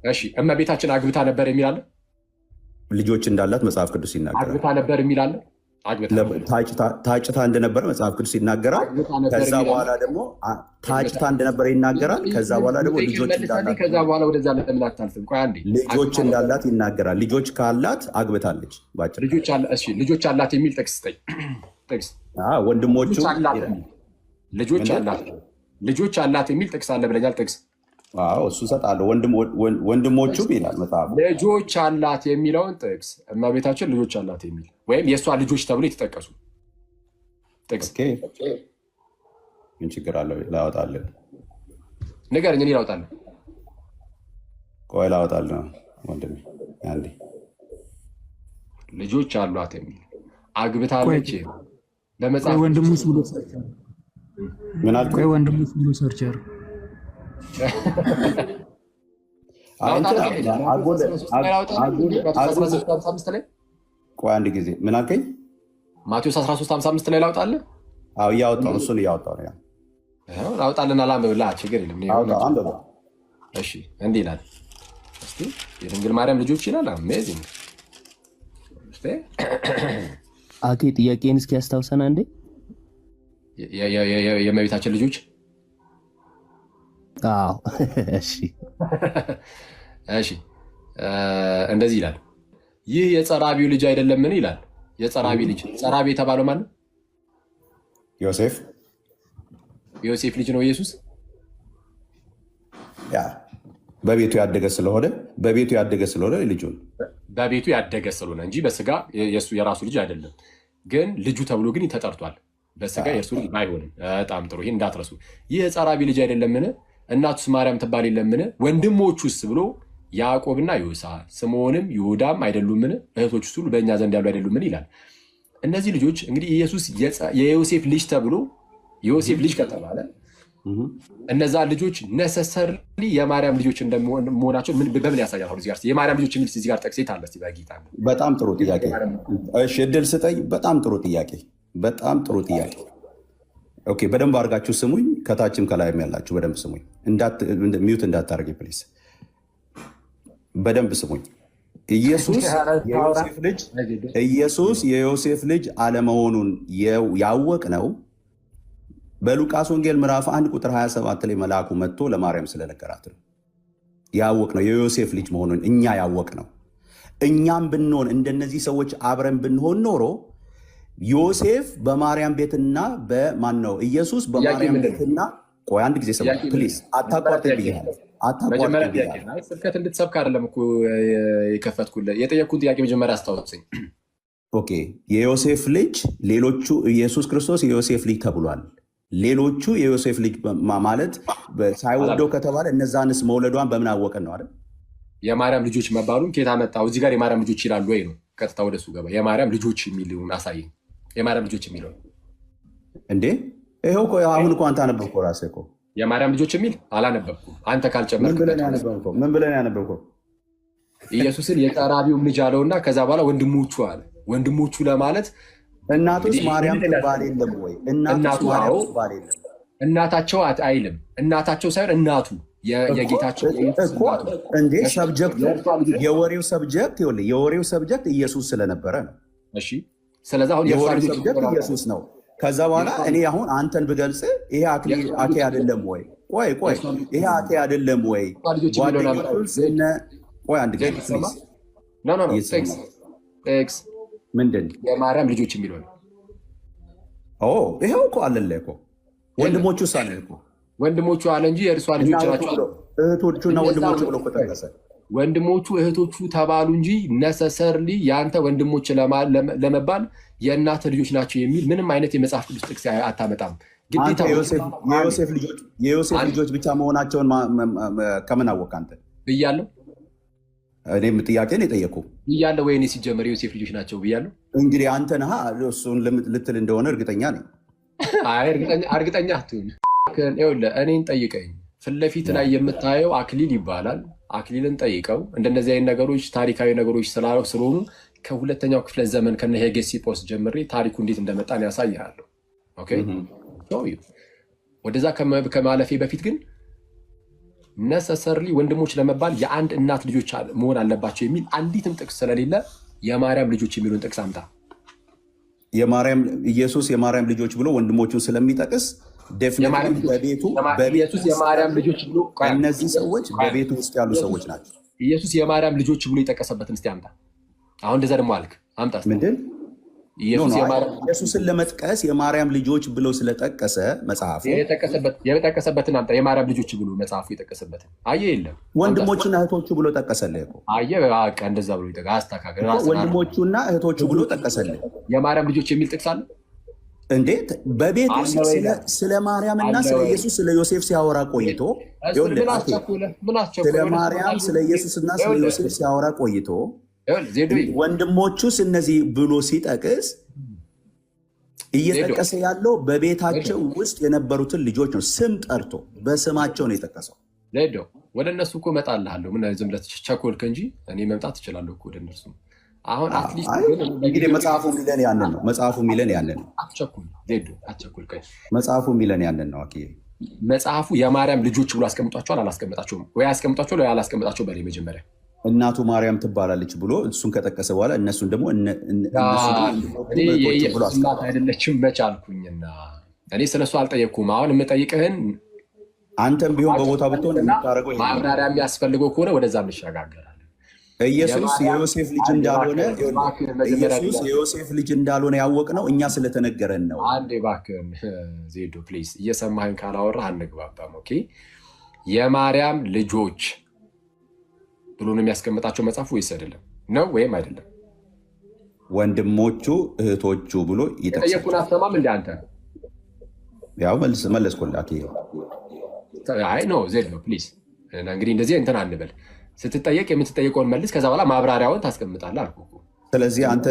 እሺ፣ እመቤታችን አግብታ ነበር የሚል አለ? ልጆች እንዳላት መጽሐፍ ቅዱስ ይናገራል። አግብታ ነበር የሚል አለ? አግብታ ነበር። ታጭታ እንደነበረ መጽሐፍ ቅዱስ ይናገራል። አግብታ ነበር ከዛ የሚል አለ? በኋላ ደግሞ ታጭታ እንደነበረ ይናገራል። ከዛ በኋላ ደግሞ ጠይቄ ልጆች መልሳለኝ። እንዳላት ከዛ በኋላ ወደዛ ለምን አታልፍም? ቆይ አንዴ። ልጆች አግብታ ነበር እንዳላት ይናገራል። ልጆች ካላት አግብታለች። ባጭር ልጆች አለ። እሺ፣ ልጆች አላት የሚል ጥቅስ ስጠኝ። ጥቅስ። ወንድሞቹ ልጆች አላት ይላል። የሚል፣ ልጆች ምንድን? አላት፣ ልጆች አላት የሚል ጥቅስ አለ ብለኛል። ጥቅስ። አዎ፣ እሱ እሰጥሃለሁ። ወንድሞቹም ይላል መጽሐፉ። ልጆች አላት የሚለውን ጥቅስ፣ እመቤታችን ልጆች አላት የሚል ወይም የእሷ ልጆች ተብሎ የተጠቀሱ ጥቅስ። Okay፣ ምን ችግር አለው? ላወጣልህ። ንገረኝ፣ እኔ ላውጣልህ። ቆይ ላወጣልህ ነው ወንድሜ፣ አንዴ። ልጆች አሏት የሚል፣ ቆይ አግብታለች ቆይ በመጽሐፍ ቅዱስ ወንድሙስ ብሎ search አድርግ። ምን አልከኝ? ቆይ ወንድሙስ ብሎ search አድርግ። አይ እንትን ላውጣልህ። ማቴዎስ አጎል 13 ላይ ላውጣልህ። አጎል ማቴዎስ አጎል 13 55 ላይ። ቆይ አንድ ጊዜ፣ ምን አልከኝ? ማቴዎስ 13 55 ላይ ላውጣልህ። አዎ፣ እያወጣሁ ነው፣ እሱን እያወጣሁ ነው። ይኸው ላውጣልና ላንብብልህ። ችግር የለም። እኔ አውጣው፣ አንብበው። እሺ፣ እንዲህ ይላል። እስቲ የድንግል ማርያም ልጆች ይላል። Amazing። እስቲ አኬ፣ ጥያቄን እስኪ ያስታውሰን አንዴ። የእመቤታችን ልጆች። አዎ፣ እሺ። እሺ፣ እንደዚህ ይላል። ይህ የጸራቢው ልጅ አይደለምን ይላል። የጸራቢ ልጅ፣ ጸራቢ የተባለው ማን ነው? ዮሴፍ። የዮሴፍ ልጅ ነው ኢየሱስ። Yeah፣ በቤቱ ያደገ ስለሆነ ልጁን በቤቱ ያደገ ስለሆነ እንጂ በስጋ የእሱ የራሱ ልጅ አይደለም። ግን ልጁ ተብሎ ግን ተጠርቷል። በስጋ የእርሱ ልጅ ባይሆንም። በጣም ጥሩ፣ ይሄን እንዳትረሱ። ይህ የጸራቢ ልጅ አይደለምን? እናቱስ ማርያም ትባል የለምን? ወንድሞቹስ ብሎ ያዕቆብና ዮሳ፣ ስምዖንም ይሁዳም አይደሉምን? እህቶቹስ ሁሉ በእኛ ዘንድ ያሉ አይደሉምን? ይላል። እነዚህ ልጆች እንግዲህ ኢየሱስ የዮሴፍ ልጅ ተብሎ፣ የዮሴፍ ልጅ ከተባለ እነዛ ልጆች necessarily የማርያም ልጆች እንደመሆናቸው በምን ያሳያል? አሁን እዚህ ጋር የማርያም ልጆች የሚል እዚህ ጋር ጠቅስ የት አለ? እስኪ በጌታ። በጣም ጥሩ ጥያቄ። እሺ፣ እድል ስጠኝ። በጣም ጥሩ ጥያቄ። በጣም ጥሩ ጥያቄ። Okay፣ በደንብ አድርጋችሁ ስሙኝ። ከታችም ከላይም ያላችሁ በደንብ ስሙኝ። Mute እንዳታደርጊ please። በደንብ ስሙኝ። ኢየሱስ የዮሴፍ ልጅ አለመሆኑን ያወቅነው በሉቃስ ወንጌል ምዕራፍ 1 ቁጥር 27 ላይ መልአኩ መጥቶ ለማርያም ስለነገራት ነው። ያወቅነው የዮሴፍ ልጅ መሆኑን እኛ ያወቅነው። እኛም ብንሆን እንደነዚህ ሰዎች አብረን ብንሆን ኖሮ ዮሴፍ በማርያም ቤትና በማን ነው ኢየሱስ በማርያም ቤትና፣ ቆይ አንድ ጊዜ ስማ please፣ አታቋርጥ ብያለሁ። አታቋርጥ ብያለሁ። ስብከት እንድትሰብክ አይደለም እኮ የከፈትኩልህ። የጠየቅኩህን ጥያቄ መጀመሪያ አስታውሰኝ። Okay፣ የዮሴፍ ልጅ ሌሎቹ፣ ኢየሱስ ክርስቶስ የዮሴፍ ልጅ ተብሏል። ሌሎቹ የዮሴፍ ልጅ ማለት ሳይወልደው ከተባለ እነዛንስ መውለዷን በምን አወቅን ነው አይደል? የማርያም ልጆች መባሉን ከየት አመጣው? እዚህ ጋር የማርያም ልጆች ይላሉ ወይ ነው። ቀጥታ ወደ እሱ ገባ። የማርያም ልጆች የሚለውን አሳየኝ። የማርያም ልጆች የሚለውን። እንዴ፣ ይኸው እኮ አሁን እኮ አንተ አነበብከው ራስህ እኮ። የማርያም ልጆች የሚል አላነበብኩም። አንተ ምን ካልጨመርክበት። ብለን ያነበብከው? ምን ብለን ያነበብከው? ኢየሱስን የጠራቢውም ልጅ አለውና ከዛ በኋላ ወንድሞቹ አለ። ወንድሞቹ ለማለት እናቱስ እንግዲህ ማርያም ምንድን ትባል የለም ወይ? እናቱስ እናቱ ማርያም አዎ፣ ትባል የለም? እናታቸው አይልም። እናታቸው ሳይሆን እናቱ እኮ የጌታችን የኢየሱስ እኮ እናቱ እንዴ፣ subject ኡ የእርሷ ልጆች የወሬው subject፣ ይኸውልህ፣ የወሬው subject ኢየሱስ ስለነበረ ነው። እሺ፣ ስለዚህ አሁን የእርሷ የወሬው ልጆች subject ኢየሱስ ነው። ከዛ በኋላ እኔ አሁን አንተን ብገልጽ ይሄ አኬ አይደለም ወይ? ቆይ ቆይ፣ ይሄ አኬ አይደለም ወይ? የእርሷ ልጆች የሚለውን አምጣ። ጓደኞቹን እነ፣ ቆይ አንድ ጊዜ please። No, no, no። እየተሰማ ጥቅስ፣ ጥቅስ። ምንድን? የማርያም ልጆች የሚለውን። ኦ፣ ይሄው እኮ አለልህ እኮ፣ ወንድሞቹ ሳለ እኮ። ወንድሞቹ አለ እንጂ የእርሷ እና ልጆች ናቸው። ብሎ እህቶቹና እነዛ ወንድሞቹ ብሎ እኮ ጠቀሰ። ወንድሞቹ እህቶቹ ተባሉ እንጂ necessarily የአንተ ወንድሞች ለመባል የእናትህ ልጆች ናቸው የሚል ምንም አይነት የመጽሐፍ ቅዱስ ጥቅስ አታመጣም። አንተ ግዴታ የዮሴፍ ልጆች ብቻ መሆናቸውን ከምን አወቅህ አንተ? ብያለሁ። እኔም ጥያቄን የጠየኩህ። ብያለሁ ወይ? እኔ ሲጀመር የዮሴፍ ልጆች ናቸው ብያለሁ። እንግዲህ አንተ ነህ እሱን ልትል እንደሆነ እርግጠኛ ነኝ። አይ፣ እርግጠኛ አትሁን። ይኸውልህ፣ እኔን ጠይቀኝ። ፊት ለፊት ላይ የምታየው አክሊል ይባላል። አክሊልን ጠይቀው። እንደነዚህ አይነት ነገሮች ታሪካዊ ነገሮች ስለሆኑ ከሁለተኛው ክፍለ ዘመን ከነ ሄጌሲጶስ ጀምሬ ታሪኩ እንዴት እንደመጣን ያሳይሃለሁ። Okay፣ show you። ወደዛ ከማለፌ በፊት ግን Necessarily ወንድሞች ለመባል የአንድ እናት ልጆች መሆን አለባቸው የሚል አንዲትም ጥቅስ ስለሌለ የማርያም ልጆች የሚለውን ጥቅስ አምጣ። የማርያም ኢየሱስ የማርያም ልጆች ብሎ ወንድሞቹን ስለሚጠቅስ definitely የማርያም ልጆች በቤቱ በቤቱ ኢየሱስ ውስጥ የማርያም ያሉ ልጆች ብሎ ቆይ፣ እነዚህ ሰዎች ቆይ፣ በቤቱ ውስጥ ያሉ ኢየሱስ ሰዎች ናቸው። ኢየሱስ የማርያም ልጆች ብሎ የጠቀሰበትን እስቲ አምጣ። አሁን እንደዛ ደግሞ አልክ፣ አምጣ እስቲ። ምንድን no ኢየሱስ no አይ፣ የማርያም ኢየሱስን ለመጥቀስ የማርያም ልጆች ብሎ ስለጠቀሰ መጽሐፉ የጠቀሰበትን አምጣ። የማርያም ልጆች ብሎ መጽሐፉ የጠቀሰበትን አየህ፣ የለም። አምጣ እስቲ። ወንድሞቹና እህቶቹ ብሎ ጠቀሰልህ እኮ። አየህ፣ በቃ እንደዛ ብሎ ይጠቃ አስተካክል፣ እኮ ራስን አርም። ወንድሞቹና እህቶቹ ብሎ ጠቀሰልህ። የማርያም ልጆች የሚል ጥቅስ አለ እንዴት በቤት አለ ውስጥ ወይ? ስለ ማርያምና አለ ስለ ወይ? ኢየሱስ ስለ ዮሴፍ ሲያወራ ቆይቶ እሱን ይኸውልህ ምን አኬ አስቸኩለ? ምን አስቸኩለ? ስለ ወደ እሱ ማርያም ስለ ኢየሱስና ስለ ይኸውልህ ዮሴፍ ሲያወራ ቆይቶ ይኸውልህ ዜዶዬ ወንድሞቹስ እነዚህ ብሎ ሲጠቅስ ዜዶ እየጠቀሰ ያለው በቤታቸው ውስጥ የነበሩትን ልጆች ነው። ስም ጠርቶ በስማቸው ነው የጠቀሰው። ዜዶ ወደ እነሱ እኮ እመጣልሃለሁ። ምን ዝም ብለህ ቸኮልክ እንጂ እኔ መምጣት እችላለሁ እኮ ወደ እነርሱ። አሁን at least አይ ግን እንግዲህ ለጊዜው መጽሐፉ የሚለን ያንን ነው። መጽሐፉ የሚለን ያንን ነው። አትቸኩል ዜዶ፣ አትቸኩል። ቆይ መጽሐፉ የሚለን ያንን ነው። አክዬ መጽሐፉ የማርያም ልጆች ብሎ አስቀምጧቸዋል አላስቀምጣቸውም? ወይ አስቀምጧቸዋል ወይ አላስቀምጣቸው በላይ መጀመሪያ እናቱ ማርያም ትባላለች ብሎ እሱን ከጠቀሰ በኋላ እነሱን ደግሞ እነሱ ደግሞ ወንድሞቹ እኔ እህቶቹ ብሎ የኢየሱስ እናት አስቀምጧል። አይደለችም መች አልኩኝና እኔ ስለ እሱ አልጠየቅኩም። አሁን የምጠይቅህን አንተም ቢሆን በቦታ ብትሆን እና የምታደርገው ይሄን ነው። ማብራሪያ የሚያስፈልገው ከሆነ ወደዛ እንሸጋገራለን። ኢየሱስ የማርያም የዮሴፍ ልጅ አንዴ እንዳልሆነ እባክህን ይኸውልህ፣ እባክህን መጀመሪያ ኢየሱስ የዮሴፍ ልጅ እንዳልሆነ ያወቅነው እኛ ስለተነገረን ነው። አንዴ እባክህን ዜዶ please፣ እየሰማህን ካላወራህ አንግባባም። Okay፣ የማርያም ልጆች ብሎ ነው የሚያስቀምጣቸው መጽሐፉ ወይስ አይደለም? ነው ወይም አይደለም? ወንድሞቹ እህቶቹ ብሎ የጠየኩህን ይጠቅሳቸዋል። አትሰማም እንደ አንተ? ያው መለስኩልህ አክዬ። አይ no ዜዶ please፣ እንግዲህ እንደዚህ እንትን አንበል። ስትጠየቅ የምትጠየቀውን መልስ፣ ከዛ በኋላ ማብራሪያውን ታስቀምጣለህ አልኩህ እኮ። ስለዚህ አንተ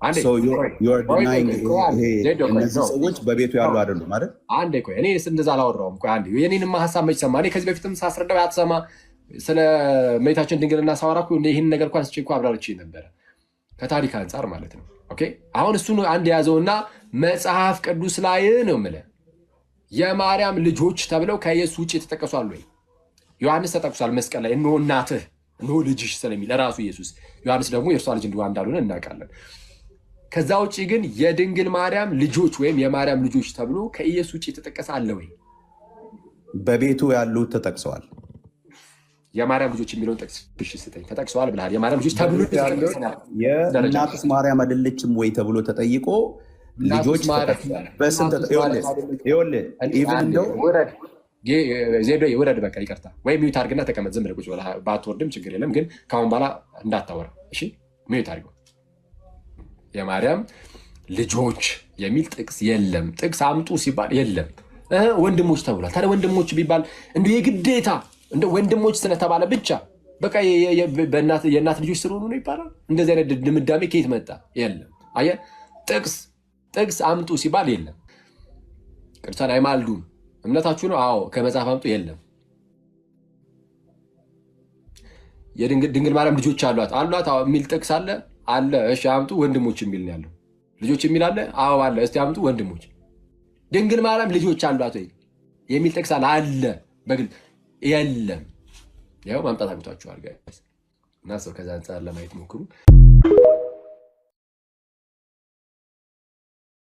አንዴ so you ቆይ you are ቆይ ቆይ denying ቆይ ቆይ አንዴ ይሄ ዜዶ ቆይ እነዚህ no ሰዎች በቤቱ ያሉ no አይደሉም አይደል? አንዴ ቆይ፣ እኔ እንደዛ አላወራሁም። ቆይ አንዴ የኔንማ ሀሳብ መች ሰማ? እኔ ከዚህ በፊትም ሳስረዳው አትሰማ። ስለ እመቤታችን ድንግልና ሳወራ እኮ ይህን ነገር እንኳን አንስቼ እኮ አብራርቼ ነበረ ከታሪክ አንጻር ማለት ነው። Okay አሁን እሱን አንድ የያዘውና መጽሐፍ ቅዱስ ላይ ነው የምልህ የማርያም ልጆች ተብለው ከኢየሱስ ውጭ የተጠቀሱ አሉ ወይ? ዮሐንስ ተጠቅሷል መስቀል ላይ እነሆ እናትህ እነሆ ልጅሽ ስለሚል ራሱ ኢየሱስ። ዮሐንስ ደግሞ የእርሷ ልጅ እንደሆነ እንዳልሆነ እናውቃለን። ከዛ ውጭ ግን የድንግል ማርያም ልጆች ወይም የማርያም ልጆች ተብሎ ከኢየሱስ ውጭ የተጠቀሰ አለ ወይ? በቤቱ ያሉት ተጠቅሰዋል። የማርያም ልጆች የሚለውን ጥቅስ እሺ ስጠኝ። ተጠቅሰዋል ብለሃል። የማርያም ልጆች ተብሎ በቤቱ ያሉት የተጠቀሰ ነው ደረጃ የእናቱስ ማርያም አይደለችም ወይ ተብሎ ተጠይቆ እናቱስ ልጆች ማርያም ተጠቅሰዋል። በስም እናቱስ ማርያም አይደለችም። ይኸውልህ even አንዴ እንደው ውረድ፣ ዜዶ ውረድ፣ በቃ ይቅርታ። ወይ mute አድርግና ተቀመጥ። ዝም ብለህ ቁጭ ብለህ ባትወርድም ችግር የለም፣ ግን ከአሁን በኋላ እንዳታወራ እሺ። Mute አድርገው። የማርያም ልጆች የሚል ጥቅስ የለም። ጥቅስ አምጡ ሲባል የለም። ወንድሞች ተብሏል። ታዲያ ወንድሞች ቢባል እንደ የግዴታ እንደ ወንድሞች ስለተባለ ብቻ በቃ የእናት ልጆች ስለሆኑ ነው ይባላል? እንደዚህ አይነት ድምዳሜ ከየት መጣ? የለም። አየህ፣ ጥቅስ አምጡ ሲባል የለም። ቅዱሳን አይማልዱም። እምነታችሁ ነው? አዎ። ከመጽሐፍ አምጡ። የለም። የድንግል ማርያም ልጆች አሏት አሏት አዎ የሚል ጥቅስ አለ አለ። እሺ አምጡ። ወንድሞች የሚል ነው ያለው። ልጆች የሚል አለ? አዎ አለ። እስቲ አምጡ ወንድሞች። ድንግል ማርያም ልጆች አሏት ወይ የሚል ጥቅስ አለ አለ። በግልጽ የለም። ያው ማምጣት አቅቷችኋል guys። እና ሰው ከዛ አንጻር ለማየት ሞክሩ።